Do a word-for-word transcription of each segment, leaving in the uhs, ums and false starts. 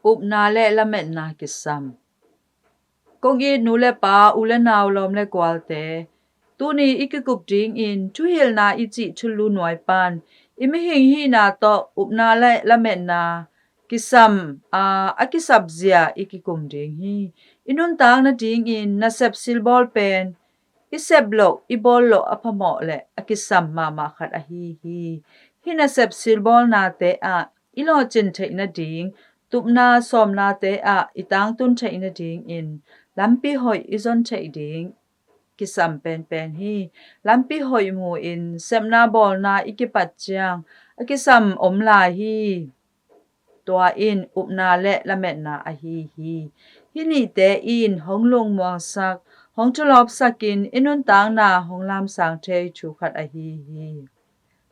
Upna le Lametna Kisam. Kong it nu le pa, u le nau, lawm le gualte, tuni i kikup dingin thuhilhna i cih thulu nuai pan i mihing hihna tawh upna le lametna kisam a, a kisapzia i kikum ding hi. I nuntak nadingin nasep silbawl pen i sep loh, i bawl loh a phamawh le a kisam mahmah khat ahi hi. Hih nasep silbawlnate ah i lawhcin theih nading, tupna sawmnate ah i tangtun theih nadingin lampi hoih i zon theih ding kisam penpen hi. Lampi hoih mu-in sepna bawlna i kipat ciang a kisam om lai hi. Tua in upna le lametna ahi hi. Hih nihte in hong lungmuangsak, hong thulawpsakin i nuntakna hong lamsang thei thu khat ahi hi.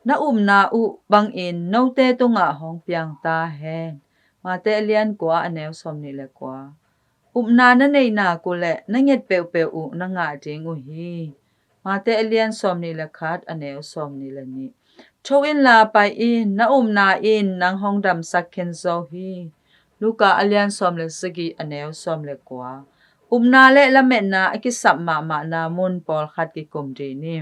Na upna uh bangin note tungah hong piang ta hen. Mate a lian kua, a neu sawmnih le kua. Upna na neih nak uh leh na nget peuhpeuh uh na ngah ding uh hi. Mate a lian sawmnih le khat, a neu sawmnih le nih. Tho inla pai in, na upna in nang hong damsak khin zo hi. Luka a lian sawm le sagih, a neu sawm le kua. Upna le lametna a kisap mahmahna mun pawlkhat kikum dih ni.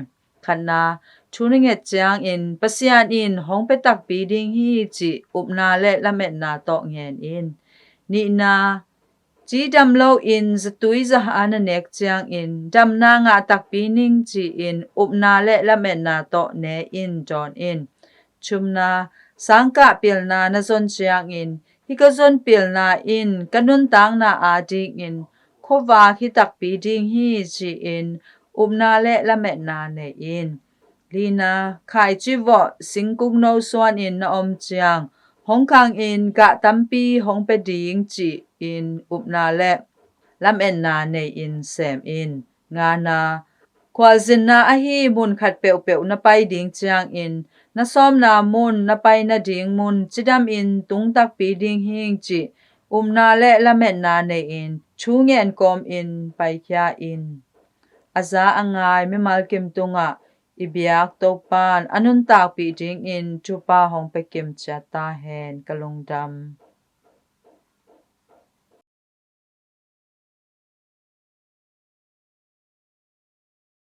Khatna, thu na nget ciangin Pasian in hong pia takpi ding hi cih upna le lametna tawh ngen in. Nihna, cidam loin zatui zaha na nek ciangin damna ngah takpi ning ci-in upna le lametna tawh ne in, dawn in. Thumna, sangkah pilna na zon ciangin hih ka zon pilna in ka nuntakna adingin khuavak hi takpi ding hi ci-in upna le lametna nei in. Lina, khaici vawh singkung no suanin na om ciang hong khangin gah tampi hong pia ding ci-in upna le lametna nei-in sem in. Ngana, khualzinna ahi mun khat peuhpeuh na pai ding ciangin na sawmna mun, na pai nading mun cidamin tung takpi ding hing cih upna le lametna nei-in thu ngen kawmin paikhia in. A za a ngai mimal kim tungah i biak Topan a nuntakpih dingin thupha hong pia kim ciat ta hen. Ka lungdam.